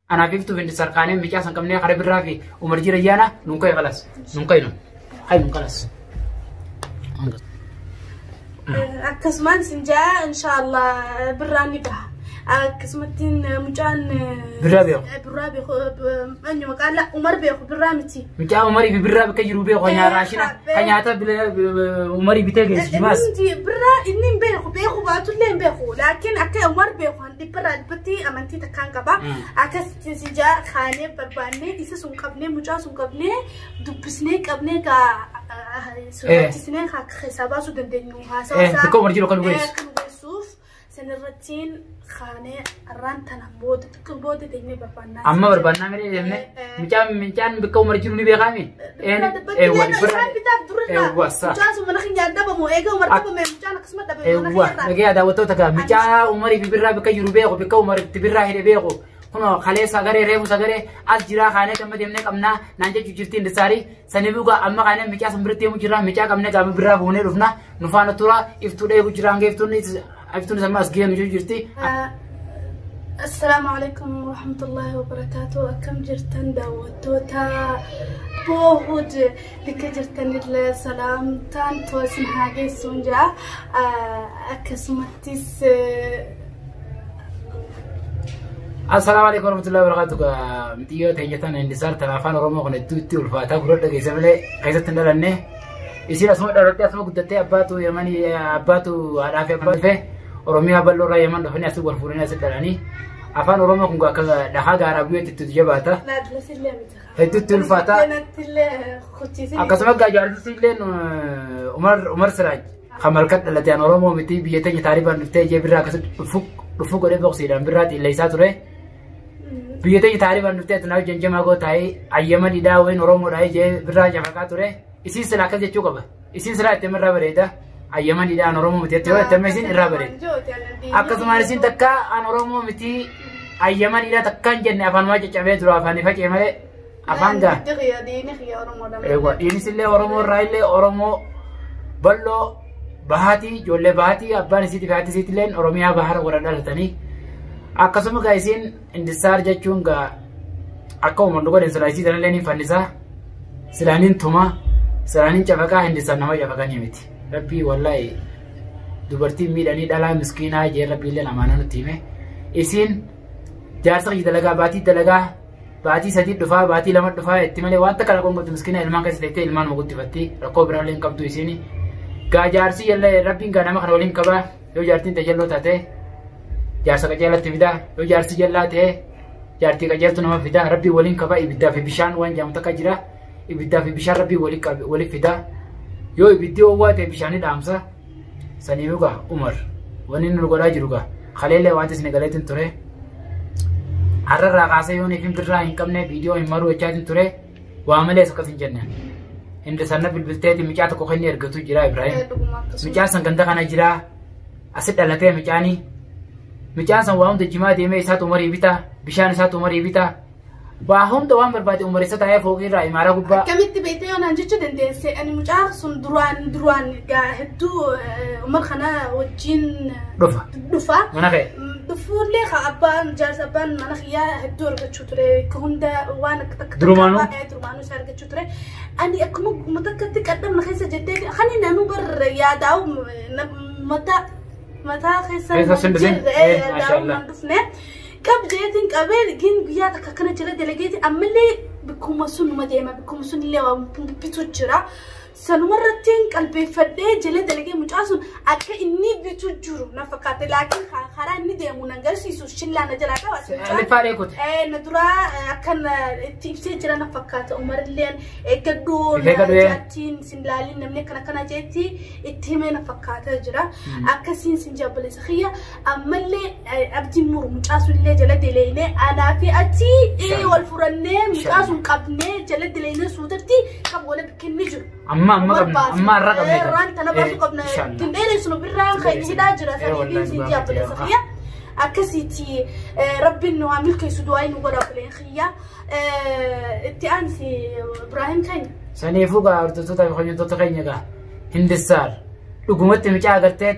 Anaaf iftuu fi Indisaar kaanee micaa san qabnee kara birraa fi Umar jira yaana nun ka'e kalas nun ka'e nun hayi nun kalas. Akkasumaan sin jaa inshaallah birraan ni baha. Akkasumatti mucaan Birraa beeku. Birraa beeku eenyu maqaan la Umar beeku birraa miti. Mucaa Umarii fi birraa bakka jiru beeku kan raashina kan nyaata Umarii bitee geessu jimaas. Inni birraa inni hin beeku beeku baatullee hin beeku laakiin akka Umar beeku an dhibbarraa dhibbatti amantii takkaan qaba. Akkasitti sin jaa kaanee barbaannee isa sun qabnee mucaa sun qabnee dubbisnee qabnee gaa sodaachisnee akka keessaa baasuu dandeenyu haasawa isaa. Bakka Umar jiru akka nu geessu. Akka nu geessuuf sanirrattiin kaanee arraan tana booda xiqqoo booda deemnee barbaannaa. Amma barbaannaa malee deemnee mucaan mucaan bakka Umar jiru ni beekaami. Eewwa bitaaf durrirraa mucaan sun mana keenyaan dhabamu eega Umar dhabame mucaan akkasuma dhabame mana Eewwa keenyarraa. dhagee daawwattoota gaa mucaa Umarii fi birraa bakka jiru beeku bakka Umar itti birraa hidhe beeku. Kunoo kaleessa agaree reefu sagaree as jiraa kaanee amma deemnee qabnaa naan jechuu jirti Indisaarii sanii buugaa amma kaanee mucaa san biratti deemu jirra mucaa qabnee qaama birraa fuunee dhufna nu faana tura iftuu dheebu jira hanga iftuun iftuun amma as gahee nu jirti. Assalaamu alaikum warahmatullahi wabarakaatu. Akkam jirtan daawwattoota Boohud bakka jirtanillee salaamtaan toosin haa geessuun jira. Akkasumattis Assalaamu alaikum warahmatullahi wabarakatuh. Mitiyyoo teenyatan Indisaar tan afaan Oromoo kun hedduu itti ulfaataa gurra dhageessa malee keessatti hin dhalanne. Isiin asuma dhalattee asuma guddattee abbaatu Yemanii abbaatu haadhaa fi abbaa dhufee Oromiyaa bal'oo irraa Yeman dhufanii asii wal fuudhanii asii dhalanii. Afaan Oromoo kun akka dhahaa gaaraa biyyooti itti jabaata. Naadlasillee miti. Hedduu itti ulfaata. Nattillee kuchiisin. Akkasuma gaajaarsisi illee Umar Umar Siraaj kan malkan dhalate an Oromoo miti biyya teenya taarifaan dhuftee ijee birraa akkasitti dhufu dhufu godhee boqsiidhaan birraa xiilleessaa ture. Biyya teenya taarifaan dhuftee atinaa hojjan jamaa goo taa'ee ayyama didhaa wayin Oromoodhaa ijee birraa cafaqaa ture. Isiin sila akkas jechuu qaba. Isiin sila itti irraa bareeda. Ayyama didhaa an Oromoo miti jettee yoo itti amma isiin irraa bareeda. Akkasumaan isiin takka an Oromoo miti ayyama didhaa takka hin jenne afaanumaa caccabee dura afaanii facee malee afaan gaa. Eewwa dhiinis illee Oromoo irraa illee Oromoo bal'oo bahaatii ijoollee bahaatii abbaan isiitii fi haati isiitii illee Oromiyaa bahara warra dhalatanii akkasuma gaa isiin Indisaar jechuun gaa akka uummanni godhan silaa isii tanallee ni fannisaa silaa ni tumaa silaa ni cafaqaa Indisaar nama cafaqanii miti rabbii wallaahi dubartiin miidhanii dhalaa miskiinaa jee rabbii illee namaana nutti hime isiin jaarsa kiyya dalagaa baatii dalagaa baatii sadii dhufaa baatii lama dhufaa itti malee waan takka rakkoon qabdu miskiina ilmaan keessa teettee ilmaan guddifatte rakkoo biraallee hin qabdu isiin gaa jaarsi yalla rabbiin gaa nama kana waliin qabaa yoo jaartiin tajalloo taate jaarsa qajeelatti fidaa yoo jaarsi jallaa ta'e jaartii qajeeltu nama fidaa rabbiin waliin qabaa ibiddaa fi bishaan waan jedhamu takka jira ibiddaa fi bishaan rabbiin waliin fidaa yoo ibiddi oowwaa ta'e bishaanii dhaamsa saniif gaa Umar wanni inni nu godhaa jiru gaa kaleellee wanti isin galeetiin ture. Har'arraa kaasee yoon ifin birraa hin qabne viidiyoo hin maruu jechaatiin ture waa malees akkas hin jenne. Hindi sanna bilbilteeti mucaa tokko kan inni ergatu jira Ibrahim. Mucaan san ganda kana jira asi dhalatee mucaanii. Mucaan san waa hunda jimaa deemee isaatu umarii bitaa bishaan isaatu umarii bitaa. Waa hunda waan barbaade umar isa taa'ee fooqii irraa imaaraa gubbaa. Akkamitti beektee yoo naan jechuu dandeesse ani mucaa sun duraan duraan gaa hedduu umar kana wajjin Dhufa. Dhufa. Mana kee. Dhufuullee ka abbaan jaarsa abbaan mana kiyyaa hedduu argachuu ture ka hunda waan akka takka Durumaanuu? Durumaanuu isa argachuu ture. Ani akkuma uummata akkatti qadhamna keessa jettee kan inni anuu bar yaadaa'u mataa mataa keessa Keessa sin dhufin? jirre yaadaa'u Maashaallah. nan dhufne. Qab jeetiin qabee gin guyyaa takka akkana jala dalageeti ammallee bikkuma sunuma deema bikkuma sunillee waa bitu jira. Sanumarrattiin qalbeeffadhee jala dalagee mucaa sun akka inni bitu jiru na fakkaate laakiin karaa inni deemu na agarsiisu shillaa na jalaa qaba. Liffaa dheekute. Na duraa akkan itti ibsee jira na fakkaata umarilleen eeggadhu Eeggadhu, ee. jaartiin sin laalin namni akkana akkana jeetti itti himee na fakkaata jira. Akkasiin sin jabbalisa kiyya ammallee abdiin muru mucaa sunillee jala deleynee anaa fi ati wal furannee mucaa sun qabnee jala deleynee suutatti kan wala bikkinni jiru. Amma amma qabna amma har'a qabne. Irraan tana baasuu qabna. Inshallah. Ittiin dheeressu birraan kan hidhaa jira. Wallahi Saniifin siin dhugaa jabbalisa miti, kiyya. Akkasitti rabbiin nu haa milkeessu du'aa nu godha buleen kiyya. Itti aansi Ibraahim keenya. Saniifuu gaa hordoftoota fi hojjettoota keenya gaa Hindisaar. Dhugumatti mucaa agartee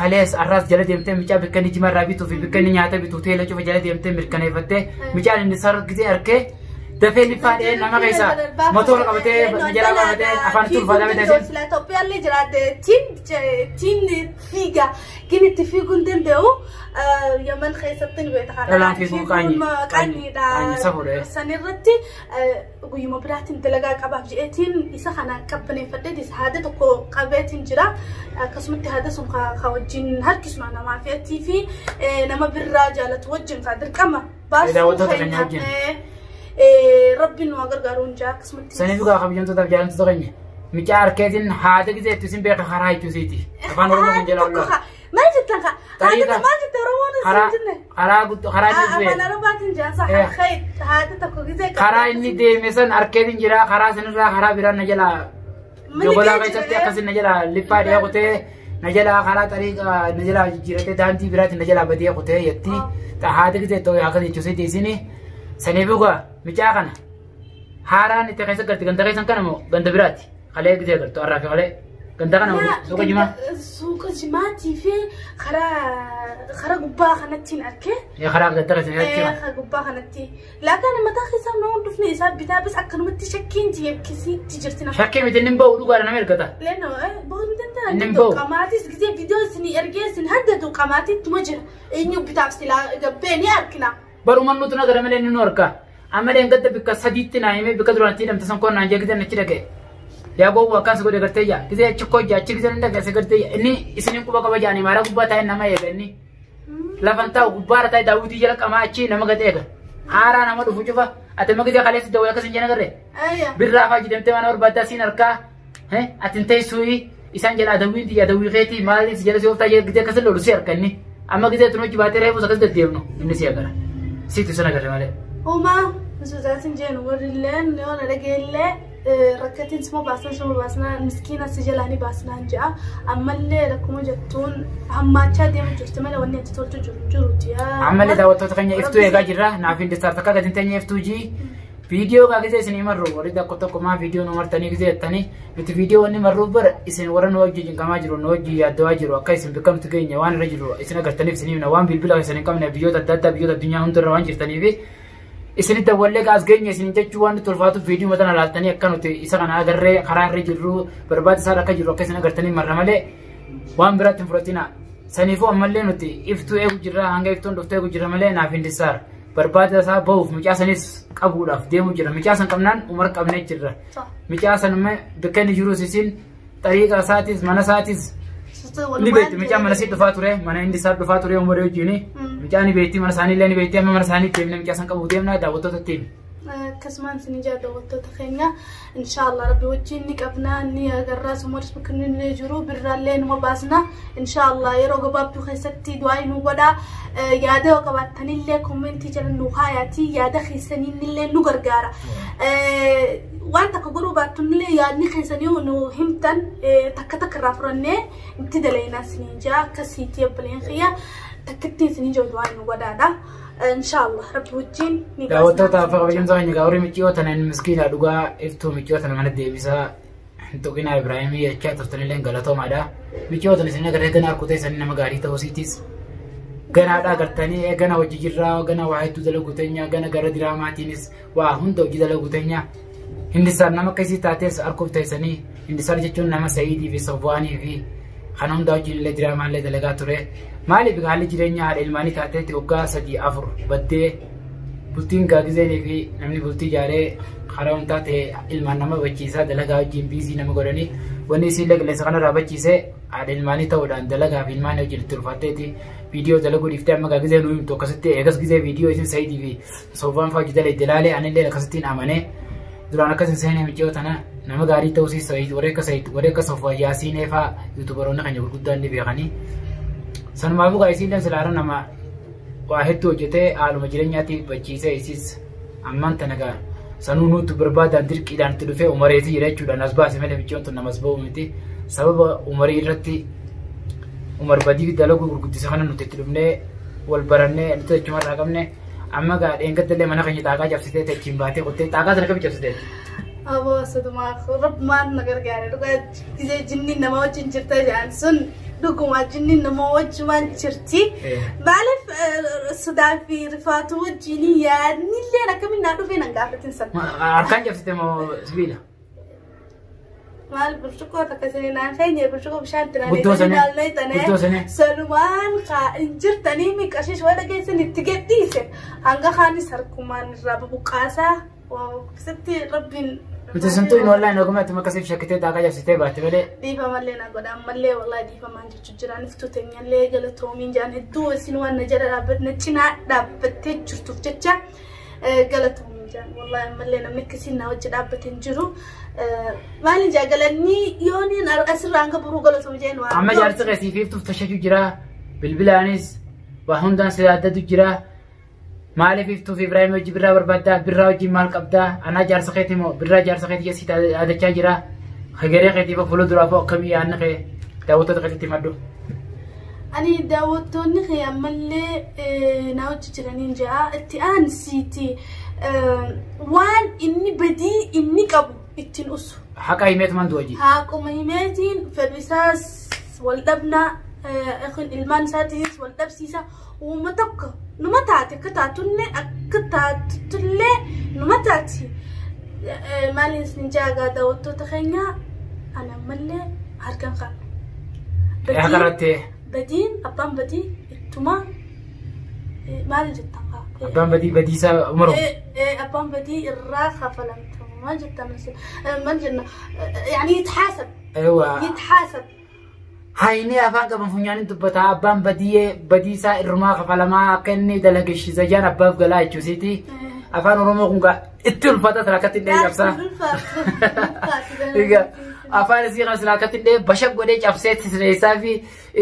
kalees arraas jala deemtee mucaa bikka inni jimarraa bituu fi bikka inni nyaata bituu teela cufa jala deemtee mirkaneeffattee mucaan inni sargitee arkee dafee liffaa dhee nama keessa motora qabatee jalaa qabatee afaan itti ulfaataa bitee isin. Silaa Itoophiyaallee jiraate tiin fiiga gin itti fiiguu hin danda'u Yaman keessatti ni beekta. Dhalaan fiiguun qaanyi. Qaanyiidha. Qaanyi safuudha. San irratti guyyuma biraatiin dalagaa qabaaf jedheetiin isa kana qabbaneeffadhee isa haada tokko qabeetiin jira. Akkasumatti haada sun ka wajjin harkisuma namaa fe'atii fi nama birraa jaalatu wajjin ka dirqama baasuu Daawwattoota keenya wajjin. Rabbiin nu gargaaru hin jaa akkasumatti. Saniif gaa kabajamtootaaf jaalamtoota keenya. Mucaa harkeetiin haada gizeettu isin beeka karaa jechuusiiti. Afaan Oromoo kan jala ollaa. Maal jettan ka? Tariiqa. Haada maal jette Oromoon Karaa isin jenne? karaa guddoo karaa inni Afaan deeme. Arabaatiin jaansa haada tokko gizee Karaa inni deeme san harkeetiin jira karaa sanirraa karaa biraan na jalaa jobolaa keessatti akkasin na jalaa liffaa dhiyee kutee na jalaa karaa xariiqa na jalaa jijjiiratee daandii biraatiin na jalaa badee kutee jetti. Haada gizeettu akkas jechuusiiti isini. Saniif dhugaa mucaa kana haaraan itti keessa galti ganda keessan kana moo ganda biraati? Kalee gizee galtu arraa fi kalee ganda kana moo suuqa jimaa? Suuqa jimaatii fi karaa gubbaa kanattiin arge. Karaa ganda keessan irratti jira. Karaa gubbaa kanatti. Laakaan mataa keessaa nama dhufne isaa bitaa bis akkanumatti shakkiin jeebkisiitti jirti nama. Shakkii miti inni bahu dhugaadha nama ergata. Leno bahu ni Inni danda'a. bahu. Qamaatis gisee viidiyoo isin ergee isin haddatu qamaatiittuma jira. Eenyu bitaaf silaa gabbee ni argina. Baruma nuti nagara malee inni nu arga. Amma dheengadda bikka sadiitti naa himee bikka duraatti hidhamte san koo naan jee gisee achi dhaqe. Yaa gowwaa akkas godhe gartee jaa. Gisee achi koo jaa achi gisee dhaqe se gartee jaa. Inni isiniin quba qaba jaanii maaraa gubbaa taa'ee nama eega inni. Lafan taa'u gubbaarra taa'ee daawwitii jala qamaa achi nama gad eega. Haaraa nama dhufu cufa. Ati amma gisee kaleessi dawwee akkas hin jenne agarree. Ayya. Birraa fa'aa jedhamtee mana barbaaddaa siin harkaa. Ati hin teessuuyi isaan jala adawwiin tiyya adawwii keetii maaliif si jala si ooftaa gisee akkas lolu si harka inni. Amma gisee tun hojii baatee reefus akkas deddeemnu inni si agara. Siitu sana agarre malee. Homaa sodaatin jeenu warrilleen yoo na dhageellee rakkatiin suma baasna suma baasna miskiina si jalaa ni baasnaan ja'a. Ammallee rakkuma jettuun hammaachaa deema jirti malee wanni ati tolchu jiru jiruuti. Ammallee daawwattoota keenya iftuu eegaa jirra. Naaf hin distaar takka gadi hin teenye iftuu jii. Viidiyoo gaa gisee isin marru warri tokko tokko maa viidiyoo nu martanii gisee jettanii nuti viidiyoo wanni marruuf bara isin warra nu wajjin cinqamaa jiru nu wajjin yaaddawaa jiru akka isin beekamtu keenya waan irra jiru isin agartaniif isin himna waan bilbila isin hin qabne biyyoota adda addaa biyyoota addunyaa hundarra waan jirtaniif isinitti dawwallee gaas geenye isin jechuu waan nutti ulfaatuuf viidiyoo mataan alaaltanii akka nuti isa kana agarree karaa irra jirru barbaachisaadha akka jiru akka isin agartanii marra malee waan biraatti hin fudhatina. Saniifuu ammallee nuti iftuu eegu jirra hanga iftuun dhuftuu eegu jirra malee naaf hin disaar. Barbaada isaa bahuuf mucaa sanis qabuudhaaf deemuu jira. Mucaa san qabnaan umar qabnee jirra. Mucaa san bakka inni jirus isin xariiqa isaatis mana isaatis ni beekti. Mucaan mana isii dhufaa ture mana inni isaa dhufaa ture umurii wajjin. Mucaan ni beekti mana isaanii illee ni beekti amma mana isaanii deemnee mucaa san qabuu deemna daawwattoota ittiin. Akkasumaan isin ijaa daawwattoota keenya inshaallah rabbi wajjin ni qabna ni agarraa sumaris bakka inni jiru birraallee numa baasna inshaallah yeroo gabaabduu keessatti du'aa nu godha yaada yoo qabaattanillee kommentii jala nu kaayaati yaada keessaniinillee nu gargaara. Waan takka godhuu baattunillee yaadni keessanii nu himtan takka takka irraa furannee itti dalaynaa isiniin jaa akkasiitti obboleen kiyya takkittiin isiniin jiru du'aa nu godhaadha. Inshallah rabbi wajjin ni baasna. Daawwattoota fi kabajamtoota keenya gaarii micciyoo tana miskiina dhugaa iftuu micciyoo tana mana deebisaa hin tuqinaa Ibraahimii jechaa turtanillee galatoomaadha. Micciyoo tana isin agartee gana harkutee isaanii nama gaarii ta'uu isiitis. Ganaadha agartanii gana hojii jirraa gana waa hedduu dalaguu teenya gana gara diraamaatiinis waa hunda hojii dalaguu teenya. Hindisaan nama akkasii taates harkuuf teessanii Hindisaan jechuun nama Sa'iidii fi Sofwaanii fi kana hunda wajjin illee diraamaallee dalagaa ture. Maaliif haalli jireenya haadha ilmaanii taateetti waggaa 3-4 baddee bultiin gaagizeenii fi namni bultii ijaaree karaa hundaa ta'e ilmaan nama bachiisaa dalagaa wajjin biizii nama godhanii wanni isiillee qilleensa kanarraa bachiisee haadha ilmaanii ta'uudhaan dalagaa fi ilmaan wajjin itti ulfaatteeti viidiyoo dalaguu dhiiftee amma gaagizee nu himtu akkasitti eegas gizee viidiyoo isin Sa'iidii fi Sofwaan fa'aa hojii dalee ilaalee anillee akkasittiin amanee duraan akkas hin seenee micciyoo tana nama gaarii ta'uu siis Sa'iid warri akka Sa'iid warri akka Sofwaan Yaasiinee fa'aa yuutubaroonni keenya gurguddaan ni beekanii. Sanumaafuu gaa isiilleen silaara nama waa hedduu hojjetee haaluma jireenyaatti bachiisee isis ammaan tana gaa sanuu nuti barbaadaan dirqiidhaan itti dhufee umareetii jira jechuudhaan as baase malee micciyoon tun namas ba'u miti. Sababa umarii irratti umar badii dalaguu gurguddisa kana nuti itti dhufnee wal barannee nuti achuma irraa qabne amma gaa dheengadda illee mana keenya xaaqaa cabsitee achiin baatee qottee xaaqaa sana kami cabsitee? Aboo sodumaa rabbumaan na gargaare dhugaa gisee jinniin nama wajjin jirta jedhan sun dhuguma jinniin nama wajjumaan jirti. Maaliif sodaa fi rifaatu wajjin yaadni illee akkamiin naa dhufee nan gaafatin sana. Harkaan cabsite moo sibiila? Maal burcuqqoo takka isin naan keenya burcuqqoo bishaan itti Guddoo sanii. Guddoo sanii. Sanumaan hin jirtanii miqashish waan dhageessan itti gadhiise hanga kaanis harkumaan irraa bubuqqaasaa sitti rabbiin. Nuti suntuu hin wallaan ogummaatti akkasiif shakkitee daakkaa cabsitee baate malee. Dhiifamallee na godha ammallee wallahi dhiifamaan jechuu jiraan iftuu teenyallee galatoomiin jaan hedduu isin waan na jala dhaabbatne cinaa dhaabbattee jirtuuf jecha galatoomiin jaan wallahi ammallee namni akkasiin na wajji dhaabbatee hin jiru. Maaliin jaa galannii yooniin asirraa hanga boruu galatoomi jeen waan. Amma jaarsi keessiif iftuuf tashachuu jira. Bilbilaanis waa hundaan si yaaddatu jira. Maaliif iftuuf Ibrahim hojii birraa barbaaddaa? Birraa wajjin maal qabdaa? Anaa jaarsa keetii moo birraa jaarsa keetii keessi yaadachaa jira. Hegeree keetiif fuula duraaf akkamii yaadni kee daawwattoota keetitti himadhu. Ani daawwattoonni kee ammallee na wajji jiraniin ja'a itti aansiiti waan inni badii inni qabu ittiin usu. Haqa himeetumaan du'a hojii. Haquma himeetiin fedhu isaas wal dhabnaa ilmaan isaatiinis wal dhabsiisa uuma tokko numa taate akka taatullee akka taatullee numa taati. Maaliin isin jaagaa daawwattoota keenya ani ammallee harkaan qabna. Haqa irratti. Badiin abbaan badii ittuma maal jettan kaa? Abbaan badii badiisaa umaru. Abbaan badii irraa kafalamta maal jettan maal jenna yani yitxaasab. Ewa. Yitxaasab. Hayni afaan qaban funyaaniin dubbataa abbaan badii badiisaa irrumaa kafalamaa akka inni dalageessisa jaan abbaaf galaa jechuusiiti. Afaan Oromoo kun itti ulfaata sana akkatti illee cabsaa. Egaa afaan isii kan silaa akkatti illee bashaq godhee cabsee sireessaa fi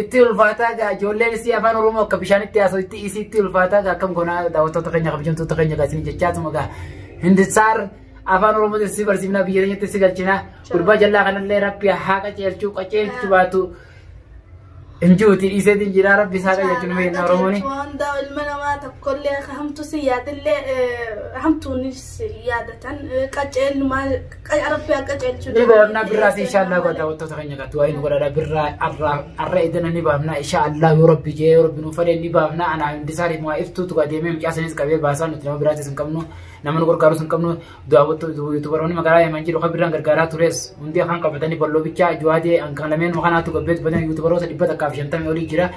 itti ulfaataa gaa ijoolleen isii afaan Oromoo akka bishaanitti haasa'u itti isii itti ulfaataa gaa akkam goonaa daawwattoota keenya kabajamtoota keenya gaa isin jechaatuma gaa Hindisaar afaan Oromootiin si barsiifnaa biyya keenyatti si galchinaa gurbaa jallaa kanallee rabbi haa qaceelchuu qaceelchuu baatu injuuti dhiiseetiin jira rabbi isaa qajeelchu nu jenna Oromooni. Waan ilma namaa tokkollee hamtu si yaadallee hamtuunis yaadatan qaceellumaa rabbi haa qaceelchuu. Ni baafnaa birraas inshaallah godha daawwattoota keenya gatu waa'ee nu godhadha birraa arra arra idana ni baafnaa inshaallah yoo rabbi jee yoo rabbi nu fedhe ni baafnaa anaa Hindisaar himaa iftuutu adeemee mucaa sanis qabee baasaa nuti nama biraatis hin qabnu nama nu gargaarus hin qabnu daawwattoota yuutubaroonni magaalaa Yaman jiru kan birraan gargaaraa tures hundi afaan qabatanii balloo bichaa juwaadee kan lameen kanaatu gabbee dubbatan yuutubaroota 150 olii jira.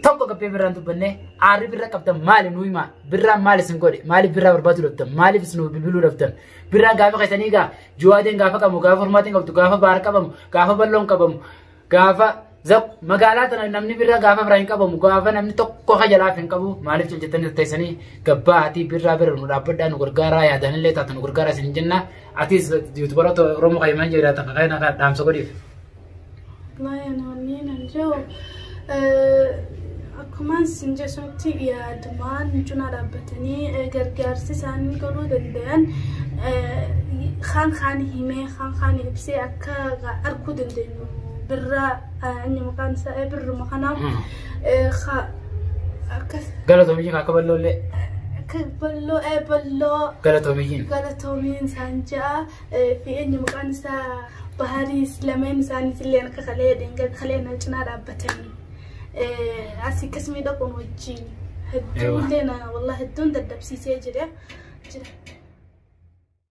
Tokko gabbee birraan dubbanne aarri birra qabdan maali nu hima birraan maali isin godhe maaliif birraa barbaaduu dhabdan maaliif isin bilbiluu dhabdan birraan gaafa keessanii gaa juwaadeen gaafa qabu gaafa hormaatiin qabdu gaafa baar qabamu gaafa balloon qabamu gaafa magaalaa tana namni birraa gaafa biraa hin qabamu gaafa namni tokko jalaaf hin qabu maaliif jettanii teessanii gabbaa ati birraa bira nu dhaabbadhaa nu gargaaraa yaadanillee taatu nu gargaaraa isin jenna atis yuutubaroota Oromoo qayyiman jiraatan kan kana dhaamsa godhiif. Wallahi ani wanni nan jiru akkuma isin jechuutti yaadumaan cinaa dhaabbatanii gargaarsi isaanii godhuu danda'an kaan kaan himee kaan kaan ibsee akka arguu dandeenyu birraa inni maqaan isaa birruma kanaaf akkas. Galatoomiyyeen akka bal'oollee. Akka balloo balloo. Galatoomiyyeen. Galatoomiin isaan ja'a fi eenyu maqaan isaa Bahariis lameen isaaniis illee akka kalee kalee na cinaa dhaabbatanii asii akkasumii dhaquun wajjin hedduun illee na wallahi hedduun dadhabsiisee jira jira.